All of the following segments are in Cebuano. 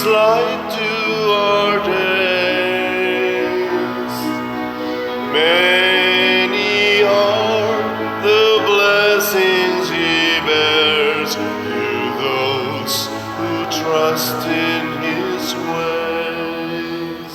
Gives light to our days. Many are the blessings He bears to those who trust in His ways.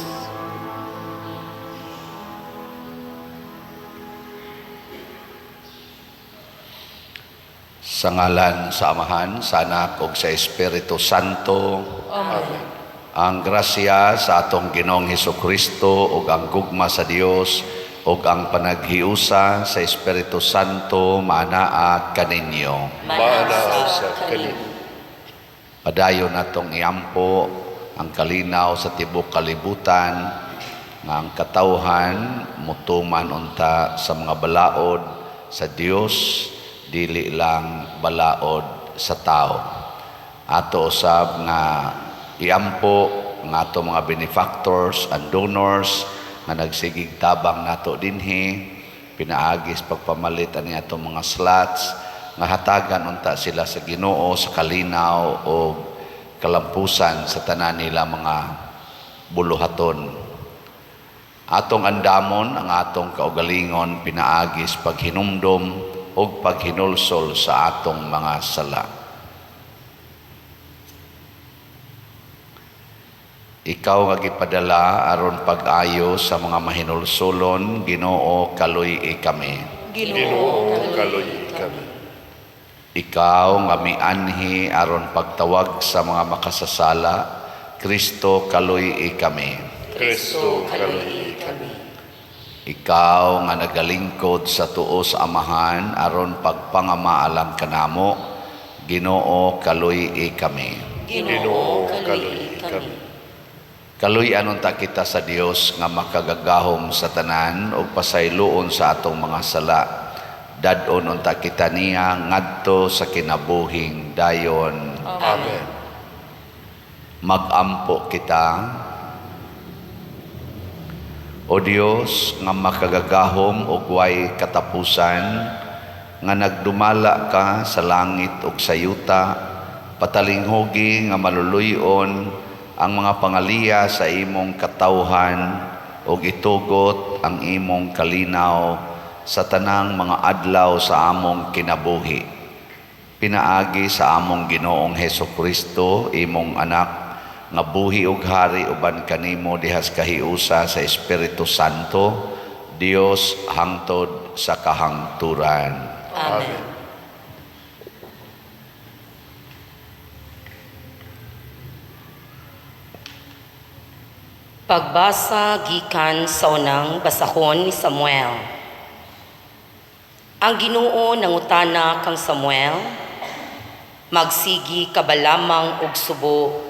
Sa ngalan sa Amahan, sa Anak ug sa Espiritu Santo. Amen. Ang grasya sa atong Ginoong Hesukristo ug ang gugma sa Dios ug ang panaghiusa sa Espiritu Santo maanaa kaninyo. Maanaa sa kaninyo. Padayon natong iampo ang kalinaw sa tibok kalibutan nga ang katawhan mutuman unta sa mga balaod sa Dios, dili lang balaod sa tao. Ato usab nga iampo ang ato mga benefactors and donors nga nagsigig tabang nato dinhi pinaagis pagpamalit ani atong mga slots, nga hatagan unta sila sa Ginoo sa kalinaw o kalampusan sa tanan nila mga buluhaton. Atong andamon ang atong kaugalingon pinaagis paghinumdom ug paghinulsol sa atong mga sala. Ikaw nga gipadala aron pag-ayo sa mga mahinulsolon, Ginoo, kaluy-i kami. Ginoo, kaluy-i kami. Ikaw nga mianhi aron pagtawag sa mga makasasala, Kristo, kaluy-i kami. Kristo, kaluy-i kami. Ikaw nga nagalingkod sa tuo sa Amahan aron pagpangamaalang kanamo, Ginoo, kaluy-i kami. Ginoo, kaluy-i kami. Kaluy-an unta kita sa Dios nga makagagahom sa tanan ug pasayloon sa atong mga sala. Dad-on unta kita niya ngadto sa kinabuhing dayon. Amen. Magampo kita. O Dios nga makagagahom ug way katapusan, nga nagdumala ka sa langit ug sa yuta, patalinghugi nga maluluy-on ang mga pangaliya sa imong katawhan ug itugot ang imong kalinaw sa tanang mga adlaw sa among kinabuhi. Pinaagi sa among Ginoong Hesukristo, imong anak, nga buhi ug hari uban kanimo dihas kahiusa sa Espiritu Santo, Dios hangtod sa kahangturan. Amen. Pagbasa gikan sa unang basahon ni Samuel. Ang Ginoo nangutana kang Samuel, magsigi ka ba lamang og subo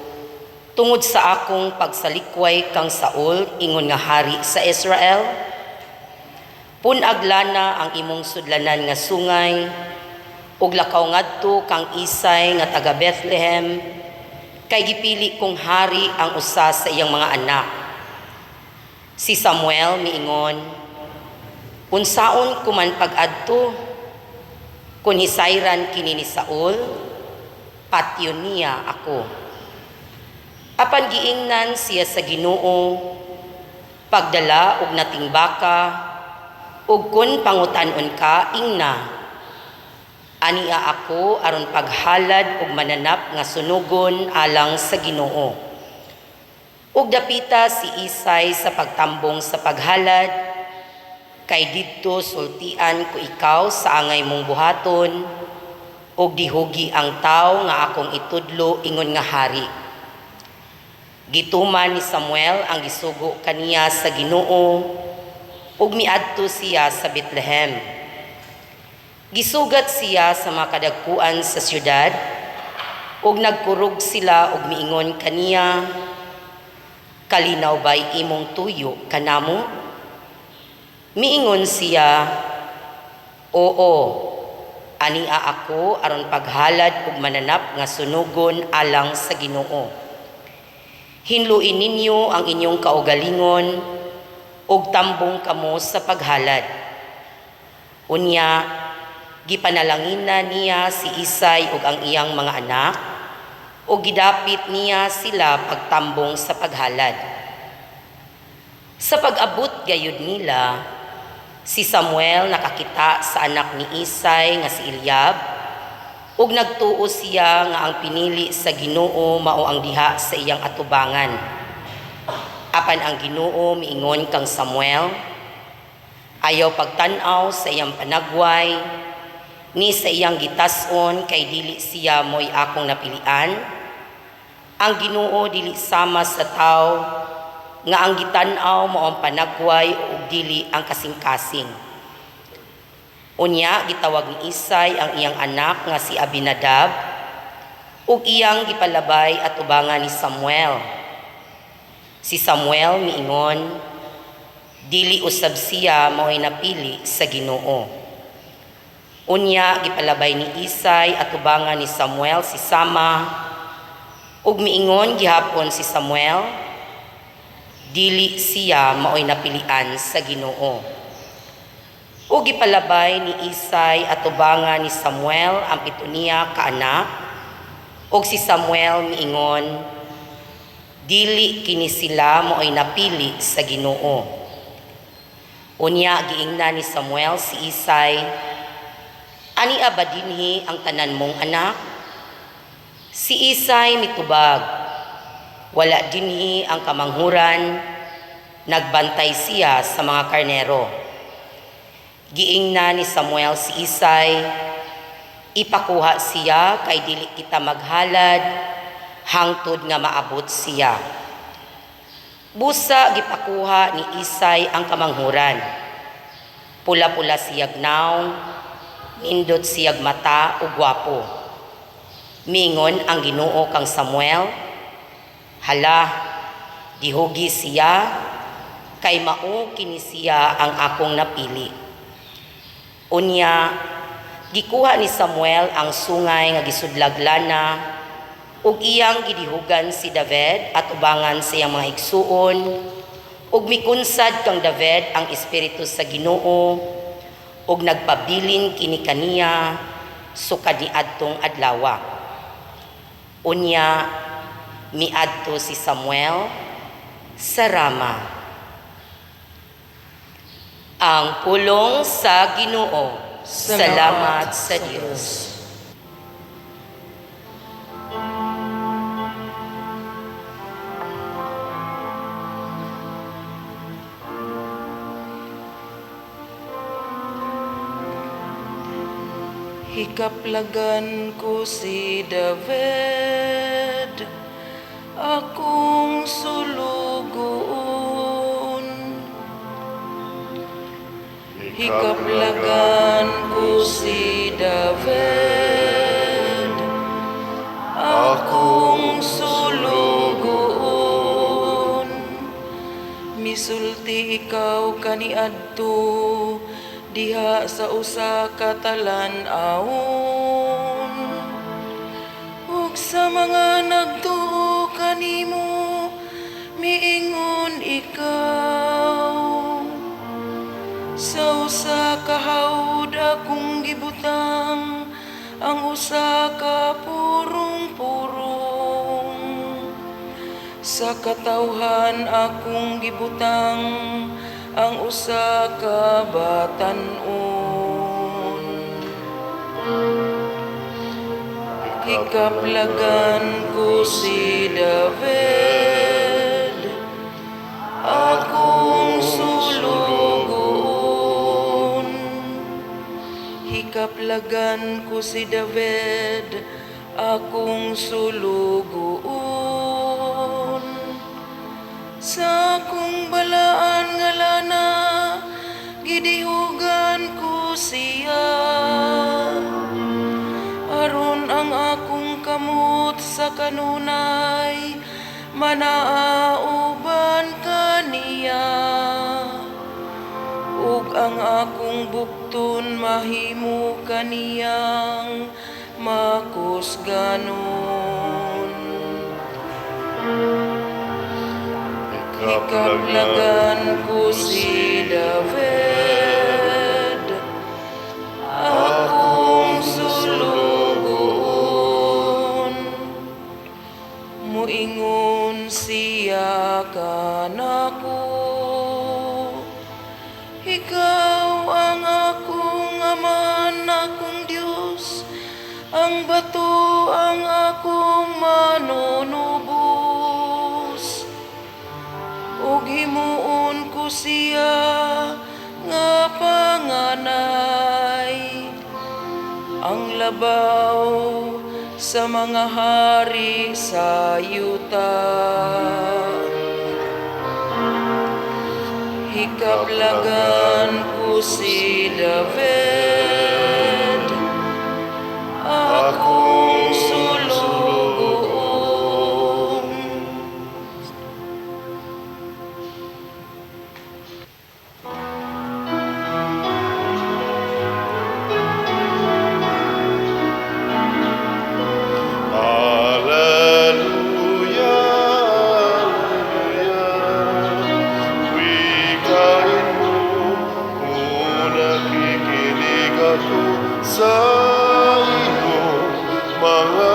tungod sa akong pagsalikway kang Saul ingon nga hari sa Israel? Pun-ag lana ang imong sudlanan nga sungay ug lakaw ngadto kang Isay nga taga Bethlehem, kay gipili kong hari ang usa sa iyang mga anak. Si Samuel miingon, unsaon kuman pag-adto? Kun hisayran kini ni Saul, patyon niya ako. Apan giingnan siya sa Ginoo, pagdala og nating baka, ug kun pangutan-on ka, ingna, ania ako aron paghalad og mananap nga sunugon alang sa Ginoo. Ug dapita si Isay sa pagtambong sa paghalad, kay didto sultian ko ikaw sa angay mong buhaton, ug dihugi ang tawo nga akong itudlo ingon nga hari. Gituman ni Samuel ang gisugo kaniya sa Ginoo, ug miadto siya sa Bethlehem. Gisugat siya sa mga kadagkuan sa syudad, ug nagkurog sila ug miingon kaniya, kalinaw ba'y imong tuyo kanamo? Miingon siya, oo, ania ako aron paghalad ug mananap nga sunugon alang sa Ginoo. Hinluin ninyo ang inyong kaugalingon ug tambong kamo sa paghalad. Unya, gipanalangin na niya si Isay ug ang iyang mga anak, Ug gidapit niya sila pagtambong sa paghalad. Sa pag-abot gayud nila, si Samuel nakakita sa anak ni Isay nga si Eliab, ug nagtuo siya nga ang pinili sa Ginoo mao ang diha sa iyang atubangan. Apan ang Ginoo miingon kang Samuel, "Ayaw pagtan-aw sa iyang panagway ni sa iyang gitas-on, kay dili siya mo'y akong napilian. Ang Ginoo dili sama sa tawo nga ang gitan-aw mao ang panagway ug dili ang kasing-kasing." Unya gitawag ni Isay ang iyang anak nga si Abinadab ug iyang gipalabay atubangan ni Samuel. Si Samuel miingon, "Dili usab siya mao'y napili sa Ginoo." Unya gipalabay ni Isay atubangan ni Samuel si Sama, ug miingon gihapon si Samuel, "Dili siya mao'y napilian sa Ginoo." Ug gipalabay ni Isay atubangan ni Samuel ang pito niya ka anak, ug si Samuel miingon, "Dili kini sila mao'y napili sa Ginoo." Unya giingnan ni Samuel si Isay, "Ania ba dinhi ang tanan mong anak?" Si Isay mitubag, "Wala dinhi ang kamanghuran, nagbantay siya sa mga karnero." Giingnan ni Samuel si Isay, "Ipakuha siya, kay dili kita maghalad hangtod nga maabot siya." Busa gipakuha ni Isay ang kamanghuran. Pula-pula siyag nawong, nindot siyag mata ug gwapo. Mingon ang Ginoo kang Samuel, "Hala, dihugi siya, kay mao kini siya ang akong napili." Unya, gikuha ni Samuel ang sungay nga gisudlag lana ug iyang gidihugan si David atubangan sa iyang mga igsuon, ug mikunsad kang David ang espiritu sa Ginoo, ug nagpabilin kini kaniya sukad niadtong adlawa. Unya miadto si Samuel sa Rama. Ang pulong sa Ginoo. Salamat sa Dios. Hikaplagan ko si David, akong sulugoon. Hikaplagan ko si David, akong sulugoon. Misulti ikaw kaniadto diha sa usa ka talan-awon, ug sa mga nagtuo kanimo miingon ikaw, "Sa usa ka hawd akong gibutang ang usa ka purong-purong. Sa katawhan akong gibutang ang usa ka batan-on. Hikaplagan ko si David, akong sulugoon. Hikaplagan ko si David, akong sulugoon. Sa akong balaan nga lana, gidihugan ko siya, aron ang akong kamot sa kanunay manauban kaniya, ug ang akong bukton mahimo kaniyang makusganon. Hikaplagan ko si David, akong sulugoon. Muingon siya kanako, "Ikaw ang akong Amahan, akong Dios, ang bato, ang akong manunubos. Ug himuon ko siya nga panganay, ang labaw sa mga hari sa yuta." Hikaplagan ko si David, akong sulugoon. Alleluia, Alleluia. Wikain mo, kung nakikinig ako sa iyong mga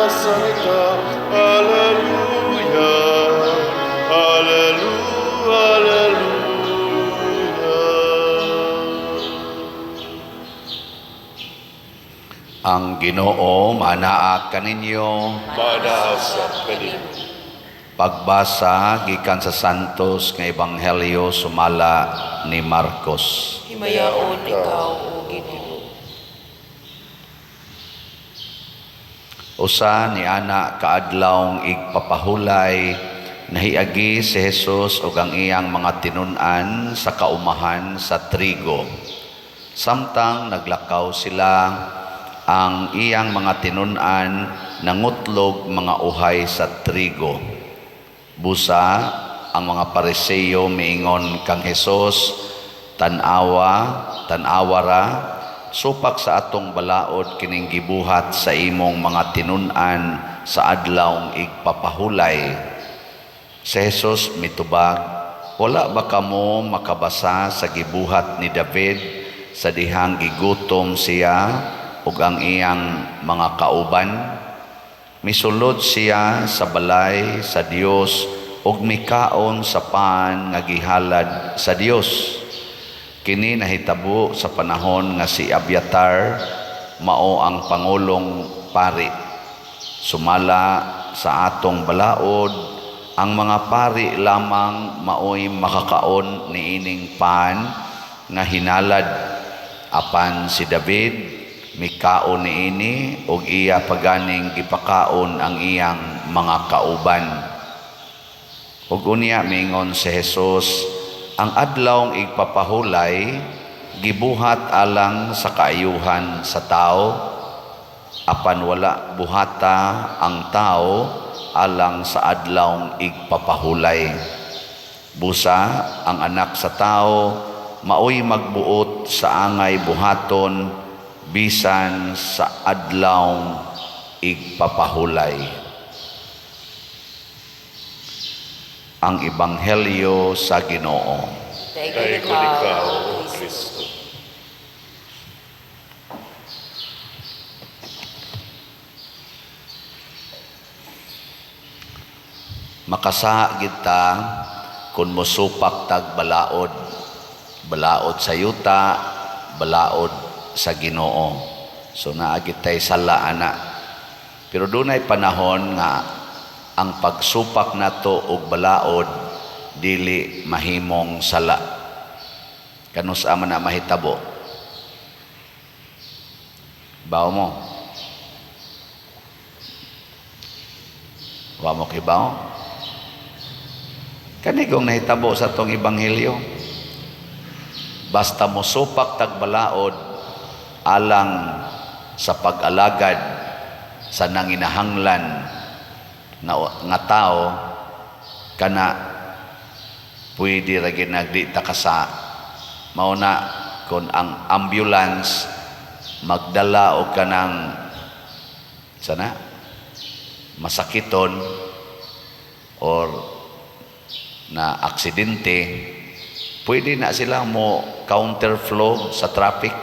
salita. Alleluia, Alleluia, Alleluia. Ang Ginoo manaa kaninyo. Manaa sab kanimo. Pagbasa gikan sa Santos nga Ebanghelyo sumala ni Marcos. Himayaon ikaw, O Ginoo. Usa ni ana kaadlawng igpapahulay, nahiagi si Jesus ug ang iyang mga tinun-an sa kaumahan sa trigo. Samtang naglakaw sila, ang iyang mga tinun-an nangutlog mga uhay sa trigo. Busa ang mga Pariseyo miingon kang Hesus, "Tan-awa, tan-awa ra, supak sa atong balaod kining gibuhat sa imong mga tinun-an sa adlawng igpapahulay." Si Jesus mitubag, "Wala ba kamo makabasa sa gibuhat ni David sa dihang gigutom siya ug ang iyang mga kauban? Misulod siya sa balay sa Dios ug mikaon sa pan nga gihalad sa Dios. Kini nahitabo sa panahon nga si Abiatar mao ang pangulong pari. Sumala sa atong balaod, ang mga pari lamang maoy makakaon niining pan nga hinalad. Apan si David mikaon niini ug iya paganing gipakaon ang iyang mga kauban." Ug unya miingon si Jesus, "Ang adlawng igpapahulay gibuhat alang sa kaayuhan sa tao, apan wala buhata ang tao alang sa adlawng igpapahulay. Busa ang Anak sa Tao maoy magbuot sa angay buhaton bisan sa adlawng igpapahulay." Ang Ebanghelyo sa Ginoo. Dayon Dayon ikaw, O Kristo. Makasa gid ta kung mosupak tag balaod. Balaod sa yuta, balaod sa Ginoo. So naa gid tay sala ana. Pero dunay panahon nga ang pagsupak nato og balaod dili mahimong sala. Kanus-a man na mahitabo? Bawo mo? Wa mo kibaw? Kanigong nahitabo sa atong ebanghelyo. Basta mosupak tag balaod alang sa pag-alagad sa nanginahanglan nga tao, kana pwede ra gyud nagdi ta kasa. Mao na kon ang ambulance magdala og kanang sana masakiton or na aksidente, pwede na sila mo counterflow sa traffic.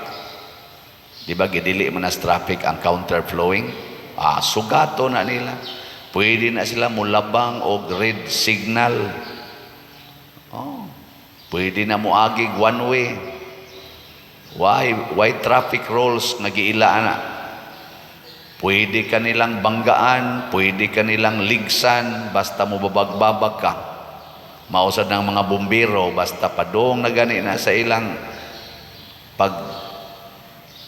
Di ba gidili man na sa traffic ang counterflowing? Sugato na nila. Pwede na sila mulabang og red signal. Oh. Pwede na moagig one way. Why? Why traffic rules nga giila na? Pwede ka nilang banggaan, pwede ka nilang ligsan, basta mo babag-babag ka. Mao sad ng mga bumbero, basta padong na gani na sa ilang pag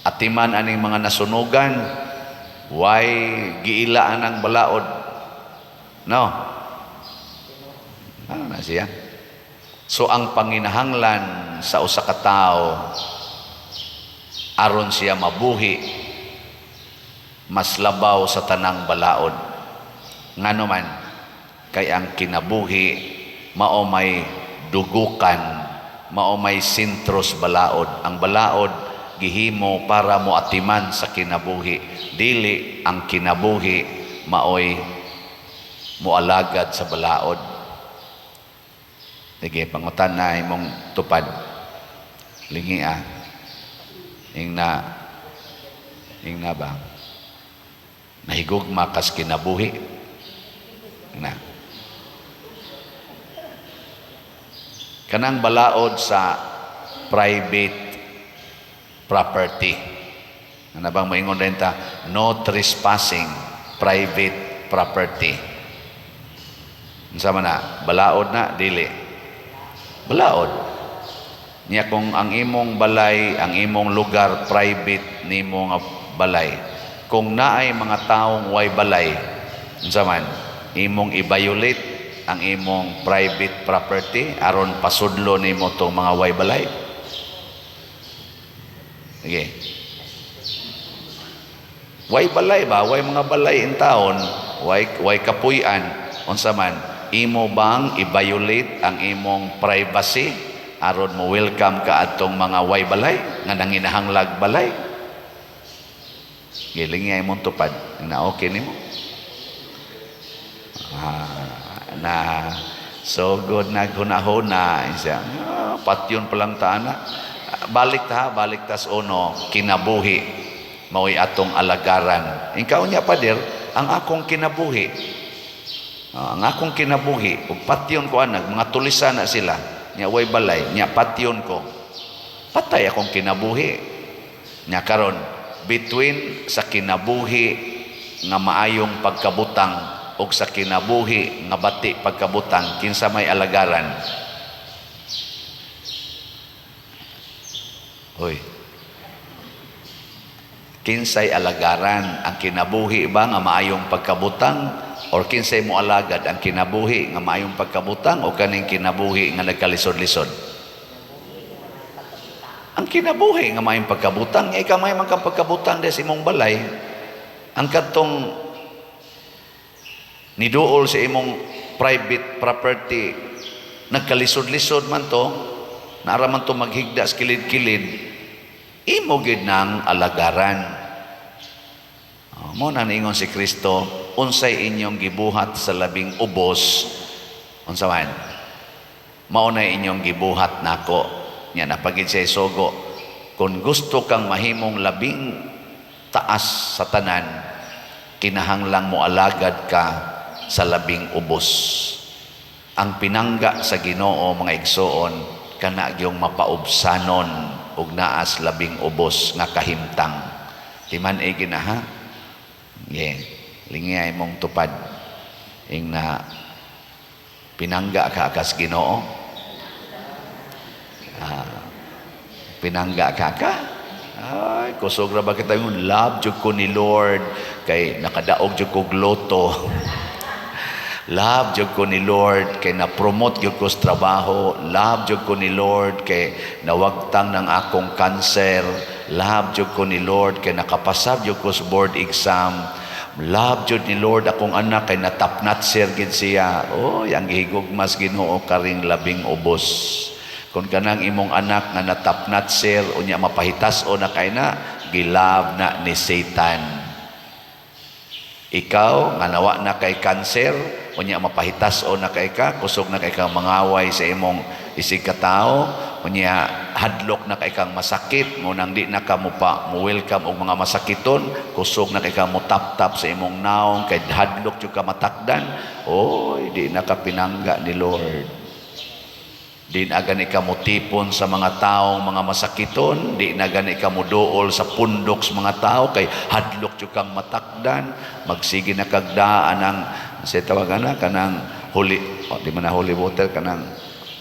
atiman aning mga nasunugan, why giilaan ang balaod? No. Ano na siya? So ang panginahanglan sa usa ka tawo aron siya mabuhi, mas labaw sa tanang balaod. Ngano man, kay ang kinabuhi mao may dugukan, mao may sentros balaod. Ang balaod gihimo para mo atiman sa kinabuhi. Dili ang kinabuhi maoy moalagad sa balaod. Sige, pangutan na imong tupad. Lingi ah. Ingna ba? Nahigugma kas kinabuhi. Na. Kanang balaod sa private property. Ano bang moingon din ta? No trespassing, private property. Unsa man na? Balaod na dili. Balaod. Niya kung ang imong balay, ang imong lugar private nimo nga balay. Kung naay mga taong way balay, unsa man, imong i-violate ang imong private property aron pasudlo nimo tong mga way balay. Sige. Way balay ba? Way mga balay in taon, way kapuy-an, unsa man, imo bang i-violate ang imong privacy aron mo welcome ka atong mga way balay nga nanginahanglag balay? Giling nga imong tupad na okay nimo. Ah, na so good naghuna-huna siya. Ah, patyon pa lang ta ana. Balik ta, balik tas uno, kinabuhi mao'y atong alagaran. Ikaw niya, pader, ang akong kinabuhi. Ah, ang akong kinabuhi, ug patyon ko anag, mga tulisan na sila, nya way balay, nya patyon ko. Patay akong kinabuhi. Nya karon, between sa kinabuhi nga maayong pagkabutang ug sa kinabuhi nga bati pagkabutang, kinsa may alagaran? Hoy. Kinsay alagaran? Ang kinabuhi ba nga maayong pagkabutang or kinsay mo alagad, ang kinabuhi nga maayong pagkabutang o kaning kinabuhi nga nagkalisod-lisod? Ang kinabuhi nga maayong pagkabutang, ikaw may man kang pagkabutang des imong balay, ang kadtong niduol sa imong private property, nagkalisod-lisod man to, naara man to maghigda sa kilid-kilid, imo gid nang alagaran. Oh, mo na niingon si Kristo, unsay inyong gibuhat sa labing ubos, unsa man, mao na inyong gibuhat nako. Nya napagid siya sugo, kung gusto kang mahimong labing taas sa tanan, kinahanglang mo alagad ka sa labing ubos. Ang pinangga sa Ginoo, mga igsoon, kana gyung mapaubsanon ug naas labing ubos nga kahimtang. Timan e ginaha. Yeah. Lingi imong tupad. Ing na pinangga ka kas Ginoo. Ah, pinangga ka ka. Ay, kusog ra ba kita yung love jud ko ni Lord kay nakadaog jud ko gloto. Love jud ko ni Lord kay na-promote jud ko sa trabaho. Love jud ko ni Lord kay nawagtang ng akong cancer. Love jud ko ni Lord kay nakapasar jud ko sa board exam. Love jud ni Lord akong anak kay natapnatser gid siya. Oy, ang gihigugmas Ginoo karing labing ubos. Kung kanang imong anak nga natapnatser unya mapahitas o na kay na, gilove na ni Satan. Ikaw nga nawa na kay cancer unya mapahitas o na kay ka, kusog na kay ka mangaway sa imong isig katao, Unya hadlok na kay kang masakit mo nang di na ka mo pa mo welcome og mga masakiton, kusog na kay ka mo tap-tap sa imong naong kay hadlok jud ka matakdan. Oy, di na ka pinangga ni Lord. Di na gani ka motipon sa mga taong mga masakiton, di na gani ka moduol sa pundok sa mga tao kay hadlok jud kang matakdan, magsige na kag daan ang sa tawagan na kanang holy, oh, di man na holy water, kanang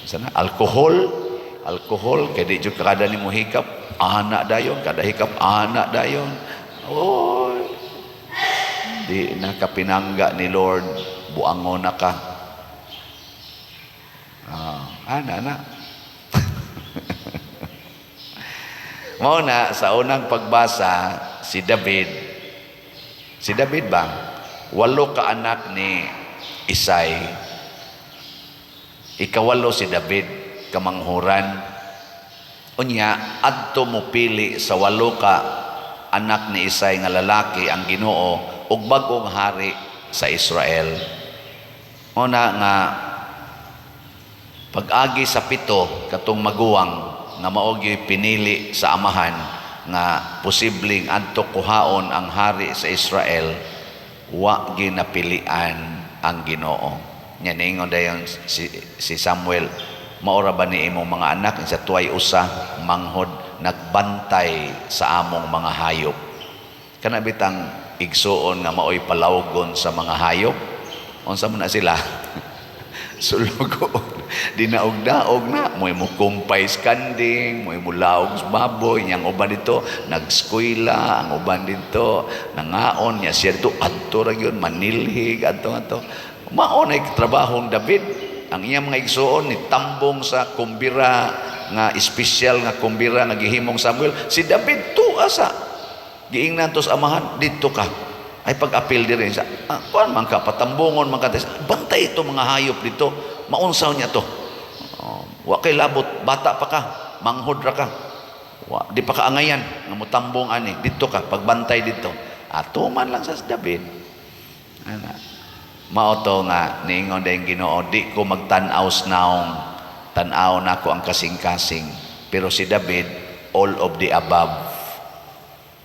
sana alcohol, alcohol kay di jud kada nimo hikap ana dayon, kada hikap ana dayon. Oy, di na ka pinangga ni Lord, buangon na ka. Ah, ana na. Mao na sa unang pagbasa si David. Si David ba? Walo ka anak ni Isai. Ikawalo si David, kamanghuran. Unya adto mo pili sa walo ka anak ni Isai nga lalaki ang Ginoo og bag-ong hari sa Israel. Mao na nga pag-agi sa pito katong maguwang nga mao gyud pinili sa amahan nga posibleng adto kuhaon ang hari sa Israel, wa ginapilian ang Ginoo. Nya niingon dayon si Samuel, maora ba ni imong mga anak? Sa tuay usa manghod nagbantay sa among mga hayop. Kana bitang igsuon nga maoy palawgon sa mga hayop, unsa man na sila? Sulugo. Dinaog-daog na, mo'y mo kumpay sa kanding, mo'y mo laog sa baboy, niyang uban dito, nagskwela, ang uban dito, nangaon, niya siya dito, adto ra gyud, manilhig, adto, adto. Mao na trabahong David. Ang iyang mga igsuon, ni tambong sa kumbira, nga espesyal nga kumbira nga gihimong Samuel. Si David, tuwa sa giingnan to sa amahan, dito ka. Ay pag-apil din sa, kuan man ka, patambungon man ka, bantay ito mga hayop dito, maunsaw niya to. Oh, wa kay labot, bata pa ka, manghod ra ka. Wa, di pa ka angayan, nga mutambong ani, dito ka, pagbantay dito. Ato man lang sa David. Ana. Mao to nga, niingon dayong Ginoo, di ko magtan-aw sa naong, tan-aw nako ang kasing-kasing. Pero si David, all of the above.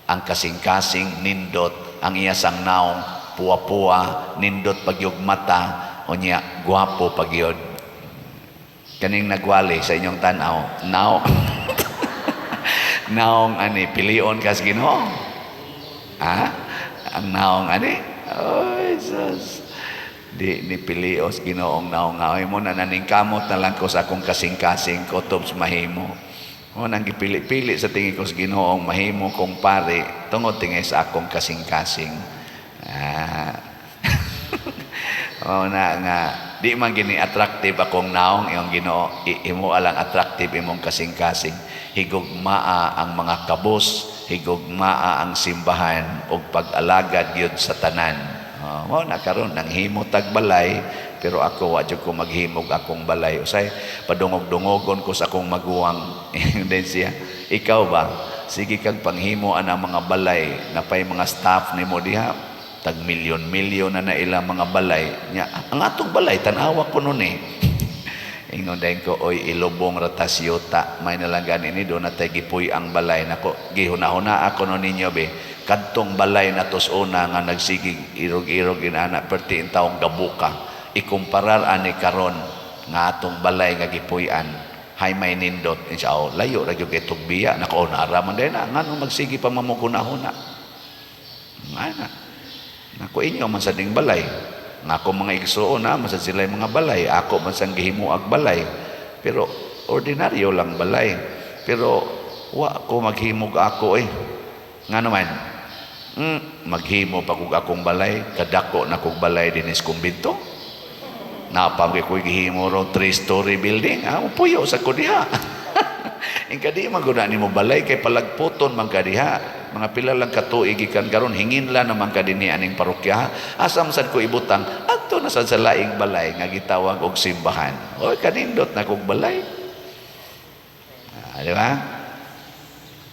Ang kasing-kasing, nindot, ang iya sang naong, puwa-puwa, nindot pagyog mata, unya, gwapo pagyod. Kaning nagwali sa inyong tan-aw, naong, naong ani, pilion kas Ginoo. Ha? Ang naong ani? Oy, sus. Di ni pilios Ginoong naong nga. Oy mo na naningkamot na lang ko sa akong kasing-kasing kutob sa mahimo. O nang gipili-pili sa tingin ko sa Ginoong mahimo kong pare tungod tingin sa akong kasing-kasing. O na nga di man gini attractive akong naong iyong Ginoo, imo alang attractive imong kasing-kasing. Higugmaa ang mga kabus, higugmaa ang simbahan ug pag-alagad gyud sa tanan. Mao na karon nanghimo tag balay, pero ako wa jud ko maghimog akong balay. Usay padungog-dungogon ko sa akong maguwang. Then siya, ikaw ba? Sige kag panghimo ana mga balay, napay mga staff nimo diha, tag milyon-milyon na na ilang mga balay. Nya, ang atong balay tan-awa ko nun eh. Ingon dayon ko, oy ilubong ratas yuta, may nalang gani ni do na tay gipuy ang balay nako. Gihuna-huna ako no ninyo be. Kadtong balay na tos una nga nagsigig irog-irog inana perti in taong gabuka. Ikumparar ani karon nga atong balay nga gipuy-an, hay may nindot insya Allah, layo ra gyud kay tugbiya nako, naara man dayon na ngano magsige pa mamukuna-huna. Nga na. Nako inyo man sa ding balay. Nga ako mga igsuon na man sa sila mga balay, ako man sang gihimuag balay. Pero ordinaryo lang balay. Pero wa ko maghimog ako eh. Nga naman, maghimo pa kog akong balay, kadako na kog balay dinis kumbinto. Napamgi ko gihimo ro 3-story building. Ah, puyo sa ko diha. Ingka di man gud na nimo balay kay palagputon man ka diha. Mga pila lang ka tuig gikan karon hingin lang naman ka dinhi aning parokya. Asa man sad ko ibutang? Adto na sad sa laing balay nga gitawag og simbahan. Oy, kanindot na kog balay. Di ba?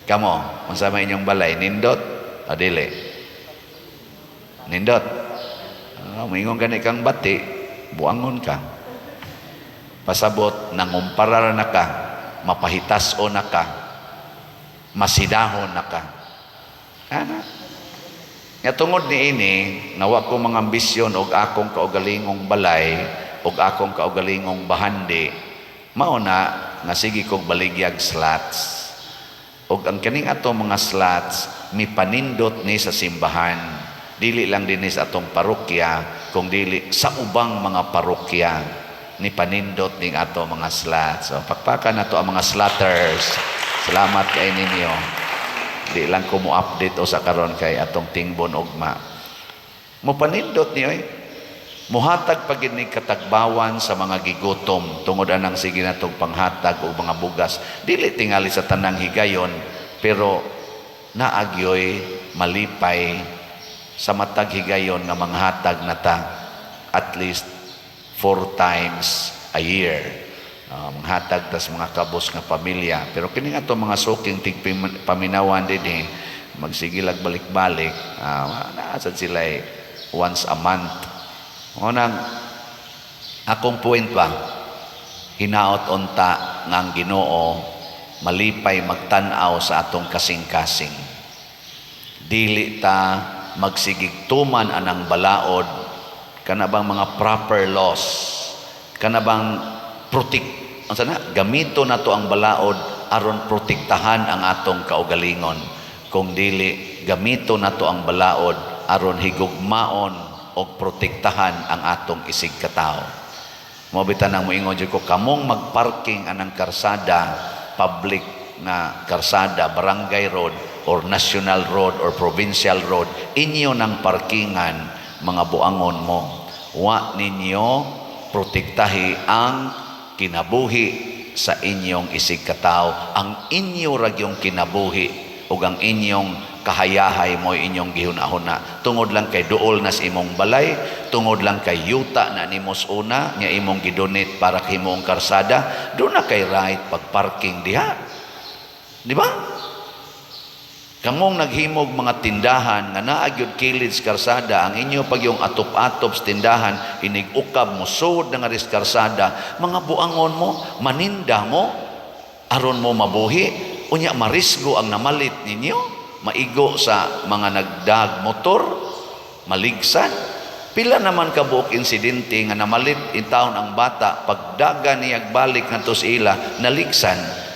Kamo, unsa may inyong balay? Nindot o dili? Nindot. Moingon gani kang bati, buangon ka. Pasabot, nangumparar na ka. mapahitas-on na ka, masidahon na ka. Ana. Nga tungod niini, nga wa ko mga ambisyon og akong kaugalingong balay og akong kaugalingong bahandi, mao na nga sige kog baligyag slots. Og ang kaning ato mga slots mipanindot ni sa simbahan. Dili lang dinhi sa atong parokya, kung dili sa ubang mga parokya ni panindot ning ato mga slots. So, pakpakan nato ang mga slotters. Salamat kay ninyo. Di lang ko mo update o sa karon kay atong tingbon ugma. Mo panindot ni oy. Muhatag pa gid ni katagbawan sa mga gigutom tungod anang sige natong panghatag og mga bugas. Dili tingali sa tanang higayon, pero naagyoy malipay sa matag higayon nga manghatag na ta at least four times a year. Manghatag tas mga kabos nga pamilya. Pero kini nga to mga suking tigpaminawan dinhi, magsigilag balik-balik, naa sad sila once a month. Mao nang akong point ba, hinaot unta nga ang Ginoo malipay magtan-aw sa atong kasing-kasing. Dili ta magsigig tuman anang balaod, kana bang mga proper laws, kana bang protect, unsa na, gamito nato ang balaod aron protektahan ang atong kaugalingon. Kung dili, gamito nato ang balaod aron higugmaon og protektahan ang atong isig katawo. Mao bitan ang moingon jud ko, kamong magparking anang karsada, public na karsada, barangay road or national road or provincial road, inyo nang parkingan, mga buangon mo. Wa ninyo protektahi ang kinabuhi sa inyong isig katawo. Ang inyo ragyong kinabuhi ug ang inyong kahayahay mo inyong gihuna-huna. Tungod lang kay duol na sa imong balay, tungod lang kay yuta na nimo una nga imong gidonate para himong karsada, do na kay right pagparking diha. Di ba? Kamong naghimog mga tindahan nga naa gyud kilid sa karsada, ang inyo pag yung atop-atop sa tindahan, inig-ukab mo, sud na nga ris karsada, mga buangon mo, maninda mo, aron mo mabuhi, unya marisgo ang namalit ninyo, maigo sa mga nagdag motor, maligsan. Pila naman kabuok insidente nga namalit in taon ang bata, pagdaga niyag balik ngadto sa ila, naligsan.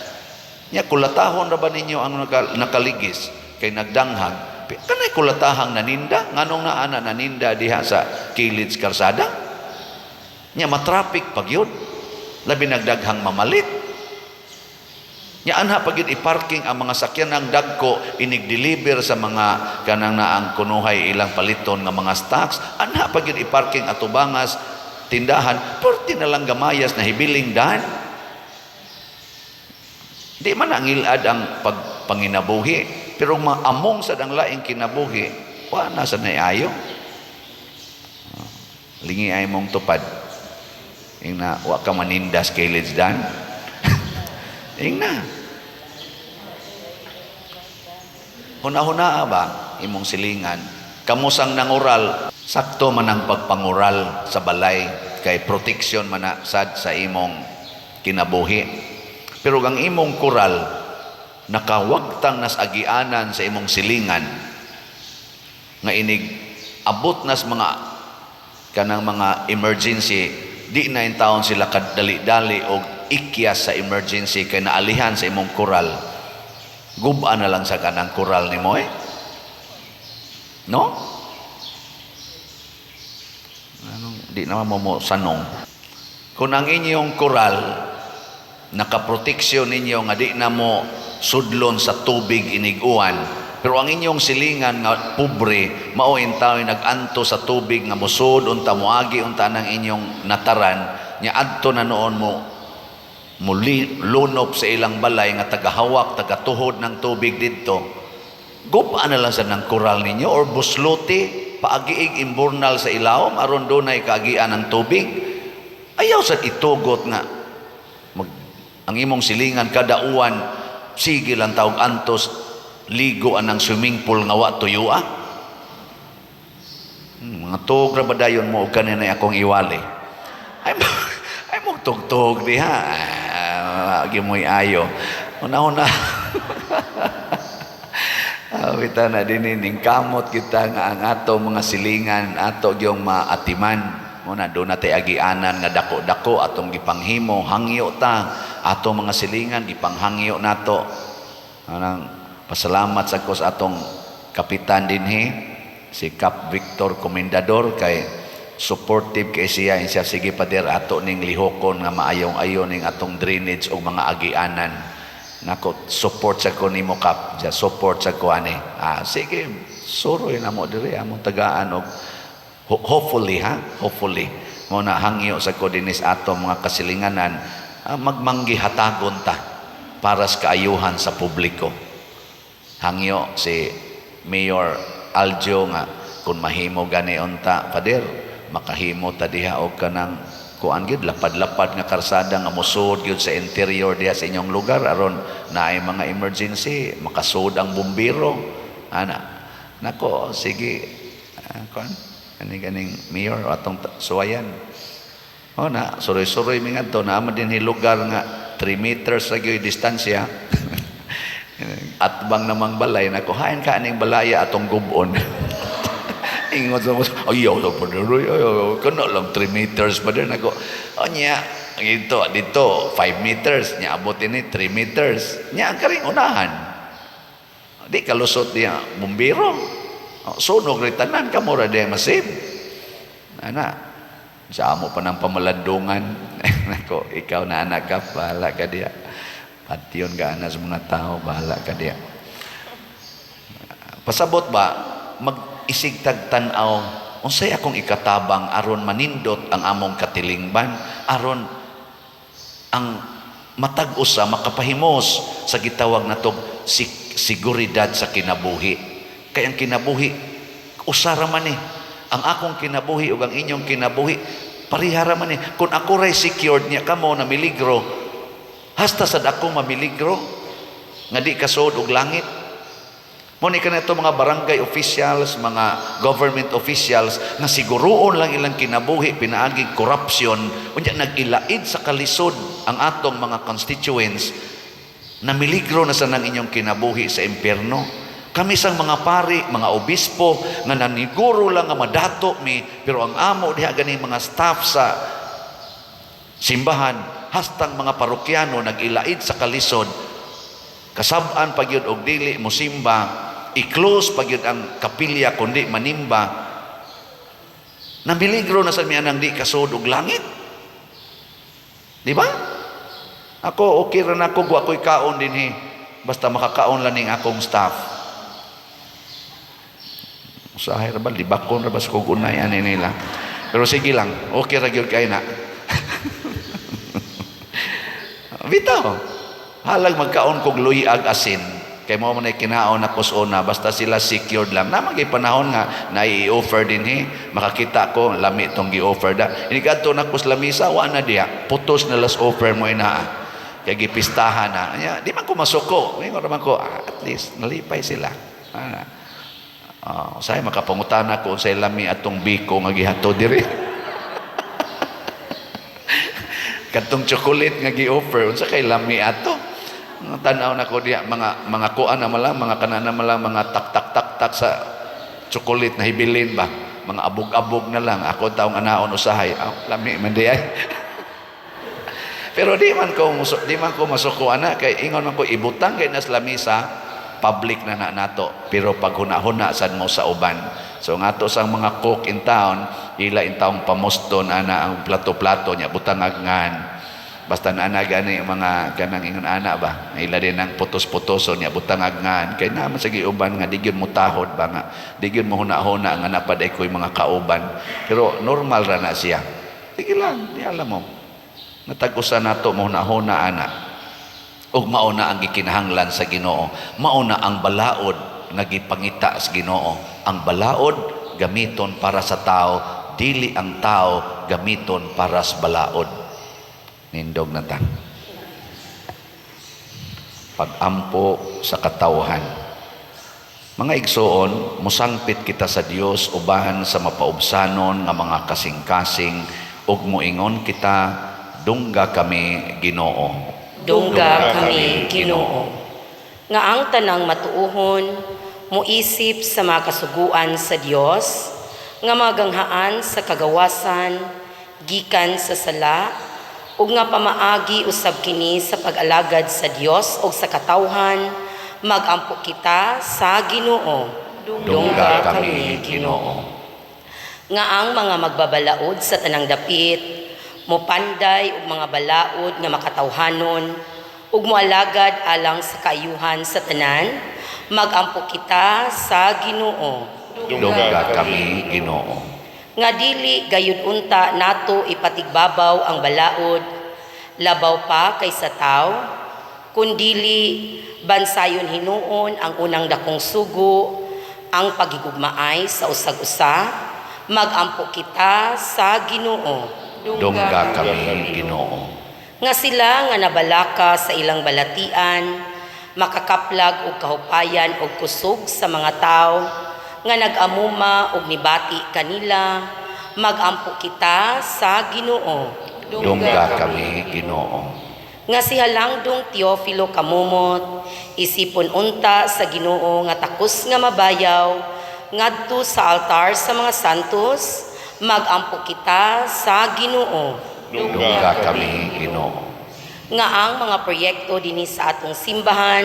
Nya kulatahon ra ba ninyo ang nakaligis kay nagdanghag? Kanay kulatahang naninda, nganong naa na naninda diha sa kilid sa karsada? Nya matraffic pag yun. Labi nagdaghang mamalit. Nya anha pag yun i-parking ang mga sakyan ng dagko inig-deliver sa mga kanang naang kunuhay ilang paliton nga mga stocks. Anha pag yun i-parking atubangas tindahan, perti na lang gamayas na hibiling dan. Di man ang ilad ang pagpanginabuhi, pero maamong sa dang laing kinabuhi, wa na sa naiayo. Lingi ay mong tupad. Ing na, wa ka manindas kay dan. Ing na. Huna-huna ba imong silingan? Kamusang nangural, sakto man ang pagpangural sa balay kay protection man na sad sa imong kinabuhi. Pero ang imong kural nakawagtang nas agianan sa imong silingan nga inig abot nas mga kanang mga emergency, di na in taon sila kadali-dali og ikyas sa emergency kay naalihan sa imong kural. Guba na lang sa kanang kural nimo eh. No? Anong di naman mo mo sanong. Kung ang inyong kural nakaproteksyon ninyo nga di na mo sudlon sa tubig iniguan, pero ang inyong silingan nga pobre mao in tao'y nag-anto sa tubig nga mosud unta moagi unta nang inyong nataran nya adto na noon mo muli lunop sa ilang balay nga tagahawak tagatuhod ng tubig didto. Guba na lang sa ng kural ninyo or buslote paagiig imburnal sa ilawom aron dunay kaagian ng tubig. Ayaw sa itugot nga ang imong silingan kada uwan sige lang tawag antos ligo anang swimming pool nga wa tuyo ah. Mga tug ra ba dayon mo og kaninay akong iwali. Ay, ay mo tugtog diha. Gimoy ayo. Una-una. Kita na din ning kamot kita nga ang ato mga silingan ato gyung maatiman. Muna do na tay agianan nga dako-dako atong gipanghimo, hangyo ta ato mga silingan, gipanghangyo nato. Anang pasalamat sa ko sa atong kapitan dinhi, si Cap Victor Comendador, kay supportive kay siya. Siya, "Sige pader, ato ning lihokon nga maayong ayo ning atong drainage og mga agianan." Nako, support sa ko nimo, Kap. Siya, support sa ko ani. Ah, sige, suroy na mo diri among tagaan og hopefully, ha, hopefully mo na hangyo sa ko dinis ato mga kasilinganan, magmanggi hatagon ta para sa kaayuhan sa publiko. Hangyo si Mayor Aljo nga kung mahimo gani unta, pader, makahimo ta diha og kanang kuan gyud, lapad-lapad nga karsada nga mosud gyud sa interior diha sa inyong lugar aron naay mga emergency makasud ang bumbero ana. Nako, sige, kuan kani ganing mayor atong suwayan. O na suroy-suroy mi ngadto, naa man dinhi lugar nga 3 meters ra gyud distansya atbang namang balay. Nako, hain ka aning balaya atong gubon. Ingon sa mo, "Ayaw sa pader, ayaw, kana lang 3 meters pa din." Nako, nya, dito, dito, 5 meters, nya abot ini 3 meters. Nya, ang karing unahan. Di kalusot diya, bumbiro. Oh, sunog rin tanan, kamo ra diya masib. Ana, sa amo pa ng pamalandungan. Nako, ikaw na anak ka, bahala ka diya. Patyon ka ana sa mga tao, bahala ka diya. Pasabot ba, mag-isig tag tan-aw, unsay akong ikatabang aron manindot ang among katilingban, aron ang matag usa makapahimos sa gitawag natog seguridad sa kinabuhi. Kay ang kinabuhi, usa ra man eh. Ang akong kinabuhi ug ang inyong kinabuhi, pareha ra man eh. Kung ako ray secured niya kamo na miligro, hasta sad ako mamiligro nga di kasuod og langit. Mo ni kanito mga barangay officials, mga government officials nga siguroon lang ilang kinabuhi pinaagi corruption, unya nag-ilaid sa kalisod ang atong mga constituents, na miligro na sa nang inyong kinabuhi sa impyerno. Kami sang mga pari, mga obispo nga naniguro lang nga madato mi, pero ang amo diha gani mga staff sa simbahan, hastang mga parokyano nag-ilaid sa kalisod, kasab-an pa gyud og dili mosimba, i-close pa gyud ang kapilya kundi manimba, namiligro na sa mi anang di kasuod og langit, di ba? Ako okay ra nako, wa ko'y kaon dinhi basta makakaon lang ning akong staff. Usahay ra ba, libakon ra ba sa kog unay ani nila, pero sige lang, okay ra gyud kay na. Bitaw halag magkaon kog luyag asin kay mao man ay kinaon ako sa una, basta sila secured lang. Na magay panahon nga nai-offer dinhi, makakita ko lami tong gi-offer da, ini kadto na ko sa lamisa, wa na diha, putos na last offer mo ina kay gipistahan na. Anya, di man ko masuko, ingon man ko, ah, at least nalipay sila ana. Say makapangutana ko unsay lami atong biko nga gihato diri, katong chocolate nga gi-offer, unsa kay lami ato. Tan-aw na ko diya mga kuan na malang, mga kanana malang, mga tak tak tak tak sa chocolate na hibilin ba, mga abog-abog na lang ako taong anaon usahay. Ah, lami man di ay. Pero di man ko masuko ana kay ingon man ko, ibutang kay nas lamisa, public na na nato, pero pag huna-huna sad mo sa uban. So ngato sang mga cook in town, ila in taong pamuston ana ang plato-plato niya, butang agngan, basta na ana gani mga kanang ingon ana ba, ila din ang putos-putoson niya, butang agngan, kay naman sa giuban nga di gyud mo tahod ba, nga di gyud mo huna-huna nga napaday ko'y mga kauban. Pero normal ra na siya, sige lang, di alam mo natag-usa nato mo huna-huna ana. Ug mao na ang gikinahanglan sa Ginoo, mao na ang balaod nga gipangita sa Ginoo. Ang balaod gamiton para sa tao, dili ang tao gamiton para sa balaod. Nindog na ta. Pag-ampo sa katawhan. Mga igsoon, musangpit kita sa Dios uban sa mapaubsanon nga mga kasing-kasing ug moingon kita, "Dungga kami, Ginoo." Dungga kami, Ginoo. Nga ang tanang matuohon moisip sa mga kasuguan sa Dios nga maganghaan sa kagawasan gikan sa sala ug nga pamaagi usab kini sa pag-alagad sa Dios ug sa katawhan, magampo kita sa Ginoo. Dungga kami, Ginoo. Nga ang mga magbabalaod sa tanang dapit mopanday og mga balaod nga makatawhanon ug moalagad alang sa kaayuhan sa tanan, magampo kita sa Ginoo. Dungga kami, Ginoo. Nga dili gayud unta nato ipatigbabaw ang balaod labaw pa kaysa tawo, kundili bansayon hinuon ang unang dakong sugo, ang paghigugmaay sa usag-usa, magampo kita sa Ginoo. Dungga kami, Ginoo. Nga sila nga nabalaka sa ilang balatian makakaplag og kahupayan og kusog sa mga tawo nga nag-amuma og nibati kanila, magampo kita sa Ginoo. Dungga kami, Ginoo. Nga si Halangdong Teofilo Camomot isipon unta sa Ginoo nga takos nga mabayaw ngadto sa altar sa mga santos, magampo kita sa Ginoo. Dungga kami, Ginoo. Nga ang mga proyekto dinhi sa atong simbahan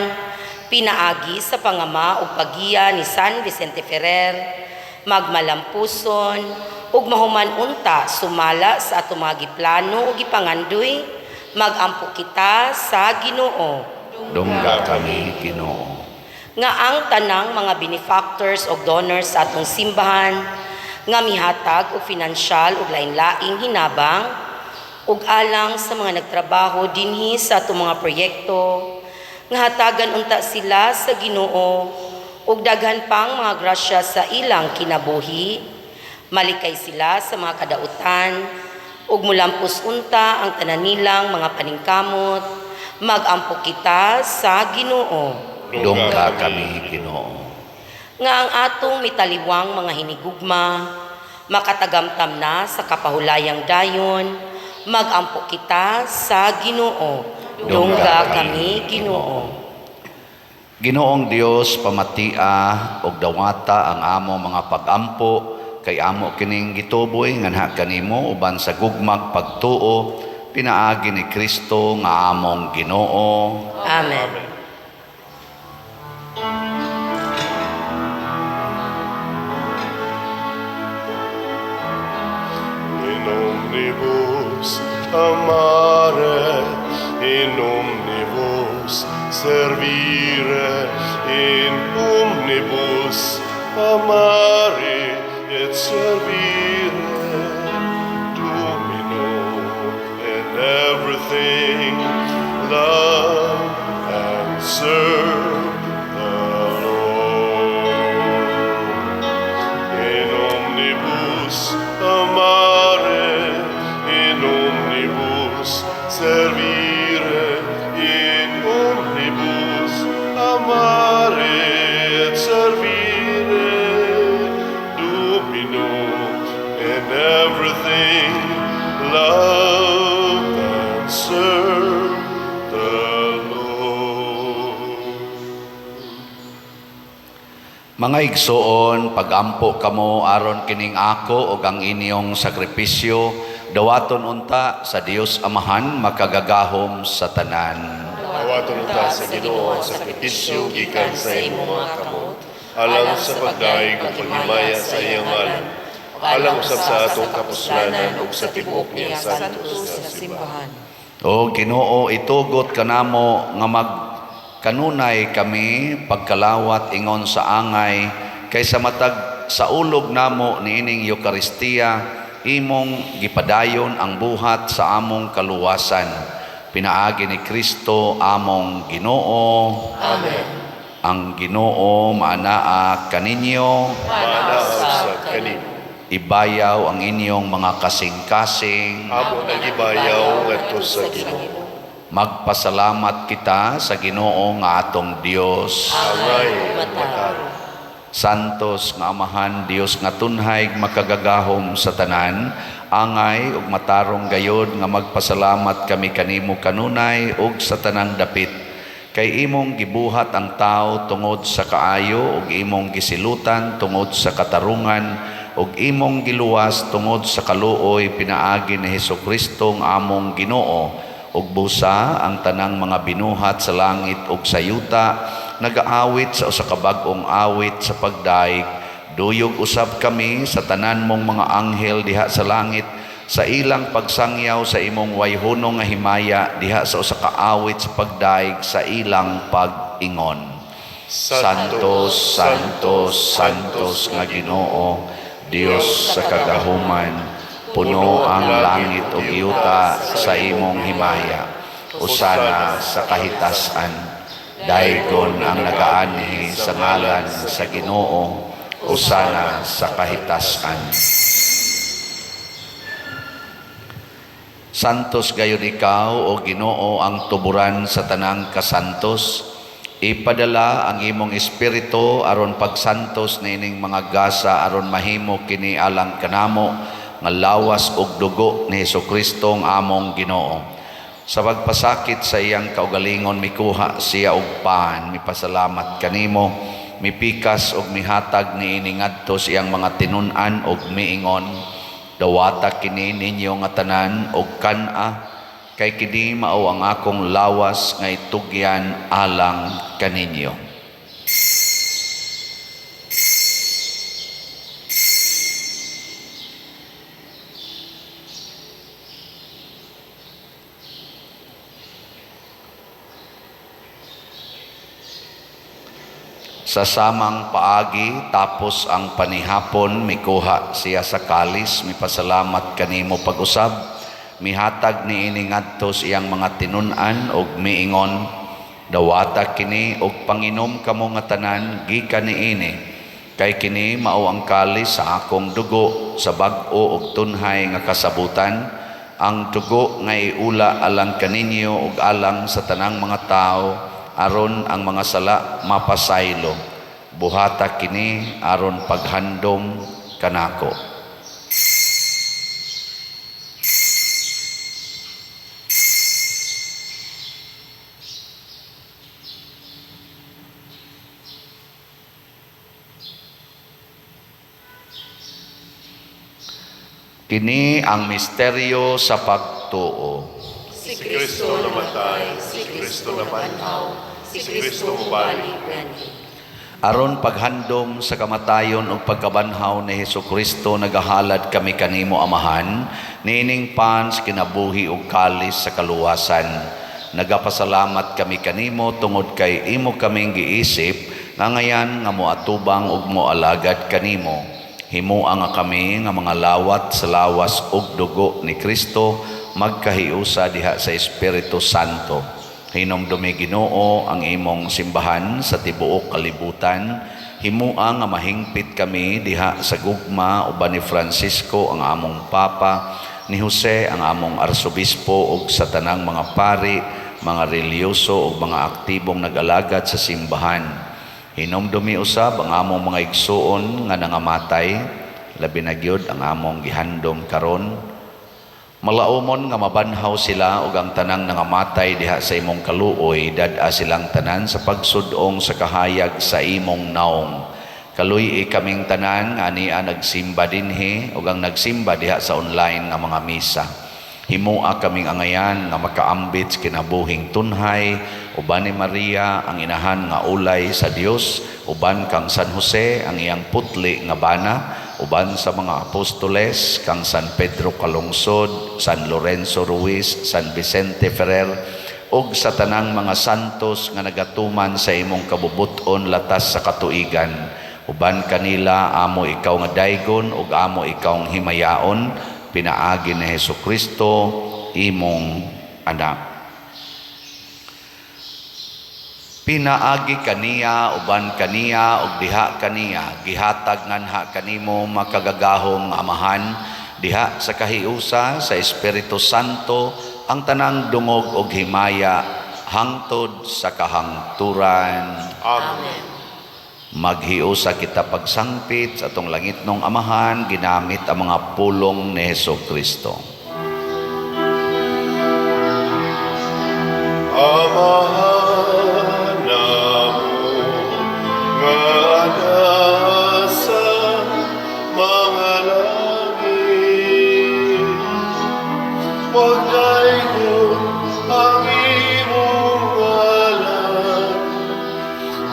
pinaagi sa pangama ug paggiya ni San Vicente Ferrer magmalampuson ug mahuman unta sumala sa atong mga giplano ug gipangandoy, magampo kita sa Ginoo. Dungga kami, Ginoo. Nga ang tanang mga benefactors o donors sa atong simbahan nga mihatag og finansyal ug lain-laing hinabang ug alang sa mga nagtrabaho dinhi sa atong mga proyekto, nga hatagan unta sila sa Ginoo ug daghan pang mga grasya sa ilang kinabuhi, malikay sila sa mga kadautan ug mulampos unta ang tanan nilang mga paningkamot, magampo kita sa Ginoo. Dungga kami, Ginoo. Nga ang atong mitaliwang mga hinigugma makatagamtam na sa kapahulayang dayon, magampo kita sa Ginoo. Dungga kami, Ginoo. Ginoong Dios, pamatia og dawata ang amo mga pagampo kay amo kining gituboy nganha kanimo uban sa gugmag pagtuo pinaagi ni Kristo nga among Ginoo. Amen. In omnibus amare, in omnibus servire, in omnibus amare et servire, Domino, in everything love and serve the Lord. In omnibus amare, in omnibus servire, in omnibus amare et servire, Domino, in everything love and serve the Lord. Mga igsoon, pagampo kamo aron kining ako ug ang inyong sakripisyo dawaton unta sa Dios Amahan makagagahom sa tanan. Dawaton unta sa Ginoo ang sakripisyo gikan sa imong mga kamot, alang sa pagdayeg ug paghimaya sa iyang ngalan, alang usab sa atong kapuslanan ug sa tibuok niyang santos nga simbahan. O Ginoo, itugot kanamo nga mag kanunay kami pagkalawat ingon sa angay kaysa matag sa ulog namo niining Eukaristiya, imong gipadayon ang buhat sa among kaluwasan pinaagi ni Kristo among Ginoo. Amen. Ang Ginoo maanaa kaninyo. Maanaa usab kanimo. Ibayaw ang inyong mga kasing-kasing. Amo nang gibayaw ngadto sa Ginoo. Magpasalamat kita sa Ginoo nga atong Dios. Angay matarong. Santos nga Amahan, Dios nga tunhay makagagahom sa tanan, Angay ug matarong gayod nga magpasalamat kami kanimo kanunay ug sa tanang dapit. Kay imong gibuhat ang tao tungod sa kaayo ug imong gisilutan tungod sa katarungan ug imong giluwas tungod sa kaluoy pinaagi ni Hesukristo nga among Ginoo. Ug busa ang tanang mga binuhat sa langit ug sa yuta nagaawit sa usa ka bag-ong awit sa pagdaig. Duyog usab kami sa tanan mong mga anghel diha sa langit sa ilang pagsangyaw sa imong wayhunong nga himaya diha sa usa ka awit sa pagdaig sa ilang pag-ingon. Santo, Santo, Santos nga Ginoo, Dios sa kagahuman, puno ang langit ug yuta sa imong himaya. Hosana sa kahitasan. Daygon ang nagaanhi sa ngalan sa Ginoo. Hosana sa kahitasan. Santos gayon ikaw, o Ginoo, ang tuburan sa tanang kasantos. Ipadala ang imong espiritu aron pagsantos niining mga gasa aron mahimo kini alang kanamo nga lawas ug dugo ni Hesukristo ang among Ginoo. Sa pagpasakit sa iyang kaugalingon mikuha siya og pan, mipasalamat kanimo, mipikas ug mihatag niini ngadto sa iyang mga tinun-an ug miingon: Dawata kini ninyo nga tanan og kan-a, kay kini mao ang akong lawas nga itugyan alang kaninyo. Sa samang paagi, tapos ang panihapon, mikuha siya sa kalis, mipasalamat kanimo pag-usab, mihatag niini ngadto sa iyang mga tinun-an ug miingon: Dawata kini ug panginom kamo nga tanan gikan niini, kay kini mao ang kalis sa akong dugo sa bag-o ug tunhay nga kasabutan, ang dugo nga iula alang kaninyo ug alang sa tanang mga tawo aron ang mga sala mapasaylo. Buhata kini aron paghandom kanako. Kini ang misteryo sa pagtuo. Si Kristo namatay, si Kristo nabanhaw, si Kristo mubalik nganhi. Aron paghandom sa kamatayon ug pagkabanhaw ni Hesukristo, nagahalad kami kanimo, Amahan, niining pan sa kinabuhi ug kalis sa kaluwasan. Nagapasalamat kami kanimo tungod kay imo kaming giisip nga ngayan nga moatubang ug moalagad kanimo. Himoa nga kami nga mga lawat sa lawas ug dugo ni Kristo magkahiusa diha sa Espiritu Santo. Hinumdumi, Ginoo, ang imong simbahan sa tibuok kalibutan. Himoa nga mahingpit kami diha sa gugma uban ni Francisco ang among Papa, ni Jose ang among Arsobispo ug sa tanang mga pari, mga relihiyoso ug mga aktibong nag-alagad sa simbahan. Hinumdumi usab ang among mga igsuon nga nangamatay, labi na gyud ang among gihandom karon. Malaumon nga mabanhaw sila ug ang tanang nangamatay diha sa imong kaluoy, dad-a silang tanan sa pagsud-ong sa kahayag sa imong naong. Kaluy-i kaming tanan nga ania nagsimba dinhi ug ang nagsimba diha sa online nga mga misa. Himoa kaming angayan nga makaambit sa kinabuhing tunhay uban ni Maria ang inahan nga ulay sa Dios, uban kang San Jose ang iyang putli nga bana, uban sa mga apostoles kang San Pedro Calungsod, San Lorenzo Ruiz, San Vicente Ferrer ug sa tanang mga santos nga nagatuman sa imong kabubut-on latas sa katuigan. Uban kanila amo ikaw nga daygon ug amo ikaw nga himayaon pinaagi ni Hesukristo imong anak. Pinaagi kaniya, uban kaniya ug diha kaniya, gihatag nganha kanimo makagagahom nga Amahan diha sa kahiusa sa Espiritu Santo ang tanang dungog ug himaya hangtod sa kahangturan. Amen. Amen. Maghiusa kita pagsangpit sa atong langitnong Amahan ginamit ang mga pulong ni Heso Kristo. Amahan namo nga naa sa mga langit, Pagdaygon ang imong ngalan,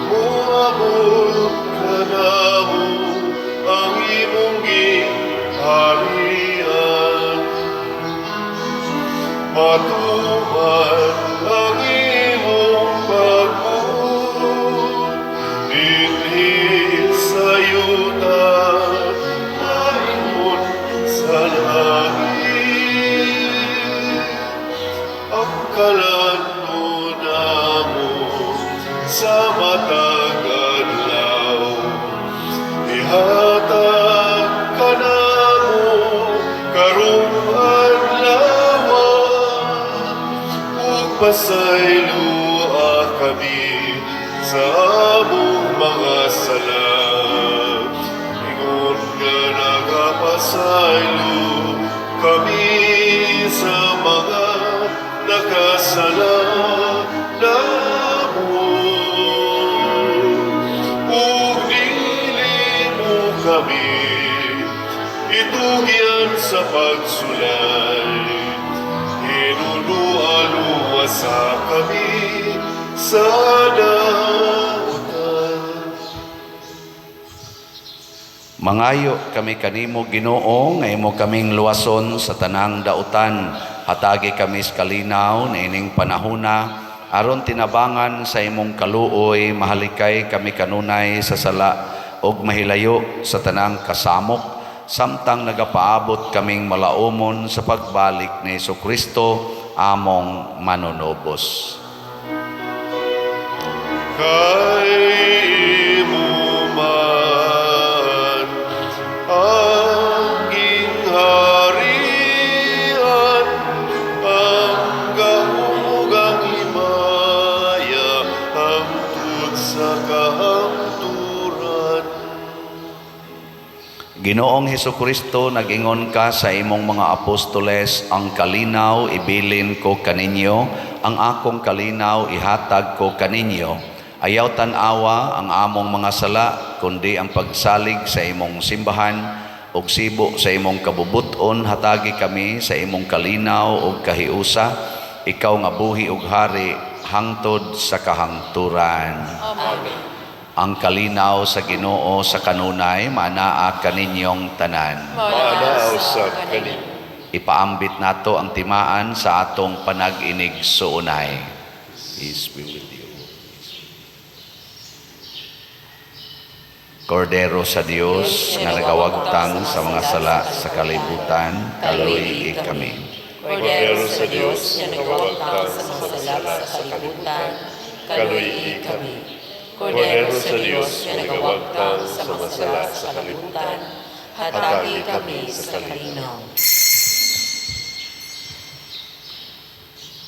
Moabot kanamo ang imong gingharian. Matuman ang imong pagbuot dinhi sa yuta maingon sa langit. Ang kalan-on namo sa matag adlaw, ihatag kanamo karong adlaw, ug pasayloa kami sa among mga sala, ingon nga nagapasaylo kami sa mga nakasala namo, ug dili mo kami itugyan sa pagsulay, hinulua luwasa kami sa dautan. Mangayo kami kanimo, Ginoo, nga imo kaming luwason sa tanang dautan. Hatagi kami sa kalinaw niining panahona aron tinabangan sa imong kaluoy mahalikay kami kanunay sa sala ug mahilayo sa tanang kasamok samtang nagapaabot kaming malaumon sa pagbalik ni Kristo among manunubos. Kay imo man ang gingharian, ang gahom ug ang himaya, hangtod sa kahangturan. Ginoong Hesukristo, nag-ingon ka sa imong mga apostoles, "Ang kalinaw ibilin ko kaninyo, ang akong kalinaw ihatag ko kaninyo. Ayaw tan-awa ang among mga sala, kundi ang pagsalig sa imong simbahan, ug sibo sa imong kabubuton, hatagi kami sa imong kalinaw ug kahiusa, ikaw nga buhi ug hari hangtod sa kahangturan." Amen. Ang kalinaw sa Ginoo sa kanunay maanaa kaninyong tanan. Maanaa usab kanimo. Ipaambit nato ang timaan sa atong panag-inigsuonay. Peace be with you. Kordero sa Dios nga nagawagtang sa mga sala sa kalibutan, kaluy-i kami. Kordero sa Dios nga nagawagtang sa mga sala sa kalibutan, kaluy-i kami. Kordero sa Dios nga nagawagtang sa mga sala sa kalibutan, hatagi kami sa kalinaw.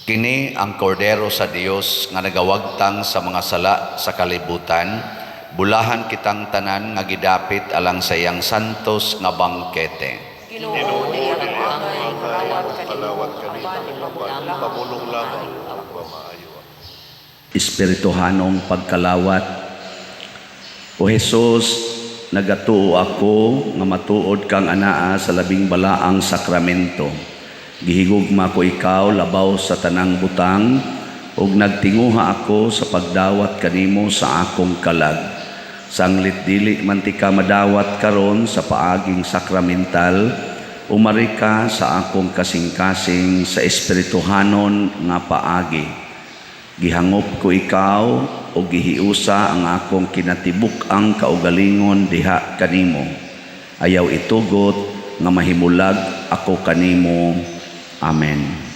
Kini ang Kordero sa Dios nga nagawagtang sa mga sala sa kalibutan, bulahan kitang tanan nga gidapit alang sa iyang santos nga bangkete. Ginoo, dili ako angay Kalawat kalawat kanimo, apan pamulong lamang ug mamaayo ako. Espirituhanong pagkalawat. O Jesus, nagatuo ako nga matuod kang anaa sa labing balaang sakramento. Gihigugma ko ikaw labaw sa tanang butang ug nagtinguha ako sa pagdawat kanimo sa akong kalag. Sanglit dili man tika madawat karon sa paaging sakramental, umari ka sa akong kasing-kasing sa espirituhanon nga paagi. Gihangop ko ikaw o gihiusa ang akong kinatibuk-ang kaugalingon diha kanimo. Ayaw itugot nga mahimulag ako kanimo. Amen.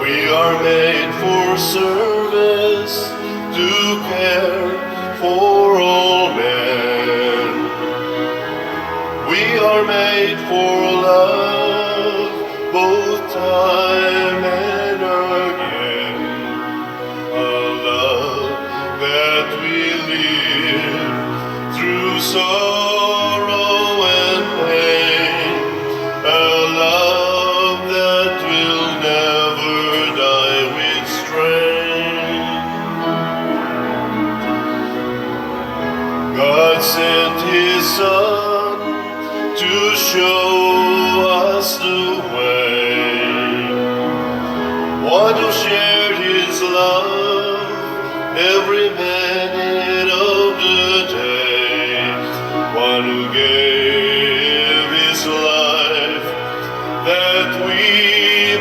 We are made for service, to care for all men. We are made for love, both time and again. A love that we live through sorrow and pain. A love that will never die with strain. God sent His Son to show us the way. One who shared His love every minute of the day. One who gave His life that we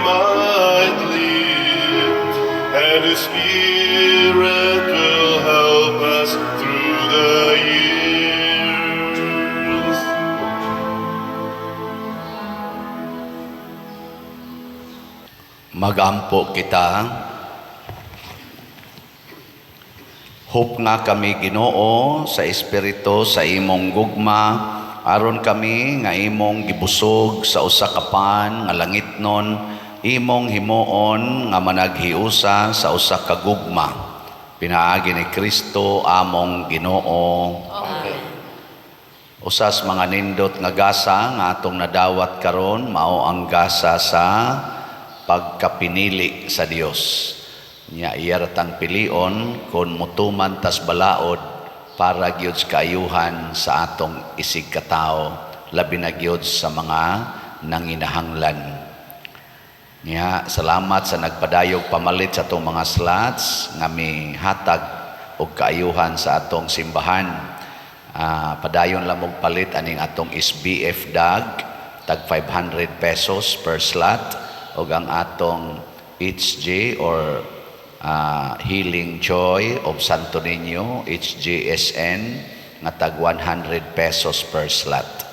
might live, and His Spirit will help us through the years. Magampo kita. Hope nga kami, Ginoo, sa espiritu sa imong gugma, aron kami nga imong gibusog sa usa ka pan nga langitnon, imong himuon nga managhiusa sa usa ka gugma. Pinaagi ni Kristo among Ginoo. Amen. Usas mga nindot nga gasa nga atong nadawat karon mao ang gasa sa pagkapinili sa Dios. Nya iya ra tang pilion kon mutuman tas balaod para gyud sa kaayuhan sa atong isig katawo, labi na gyud sa mga nanginahanglan. Nya salamat sa nagpadayog pamalit sa atong mga slots nga mihatag og kaayuhan sa atong simbahan. Padayon lang og palit aning atong SBF dag tag 500 pesos per slot, og ang atong HJ or Healing Joy of Santo Niño HJSN nga tag 100 pesos per slot.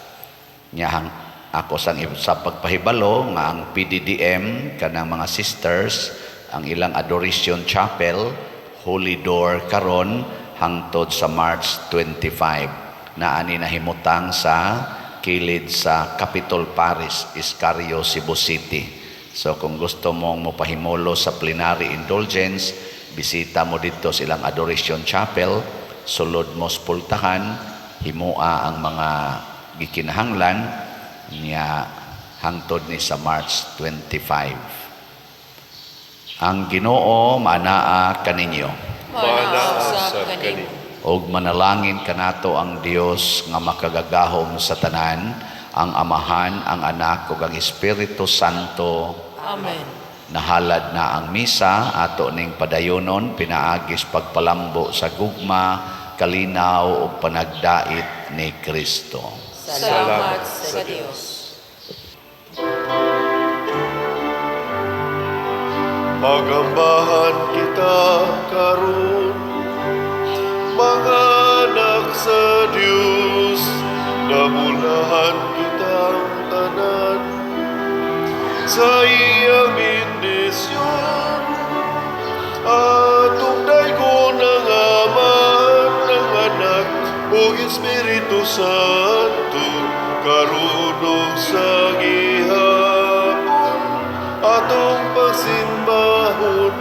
Nya hang ako sang sa pagpahibalo nga ang PDDM kanang mga sisters ang ilang Adoration Chapel Holy Door karon hangtod sa March 25 na ani nahimutang sa kilid sa Capitol Parish, Escario, Cebu City. So kung gusto mong mopahimulo sa plenary indulgence, bisita mo dito sa ilang Adoration Chapel, sulod mo sa pultahan, himua ang mga gikinahanglan niya hangtod ni sa March 25. Ang Ginoo maanaa kaninyo. Maanaa sab kanimo. Og manalangin kanato ang Dios nga makagagahom sa tanan, ang Amahan, ang Anak ug ang Espiritu Santo. Amen. Nahalad na ang misa ato ning padayonon pinaagis pagpalambo sa gugma, kalinaw ug panagdait ni Kristo. Salamat sa Dios. Pagambahan kita karon, mga anak sa Dios, namulahan kitang tanan sa iyang bendisyon. Atong daygon ang Ama, ang Anak ug Espiritu Santo, karon ug sa gihapon atong pagsimbahon.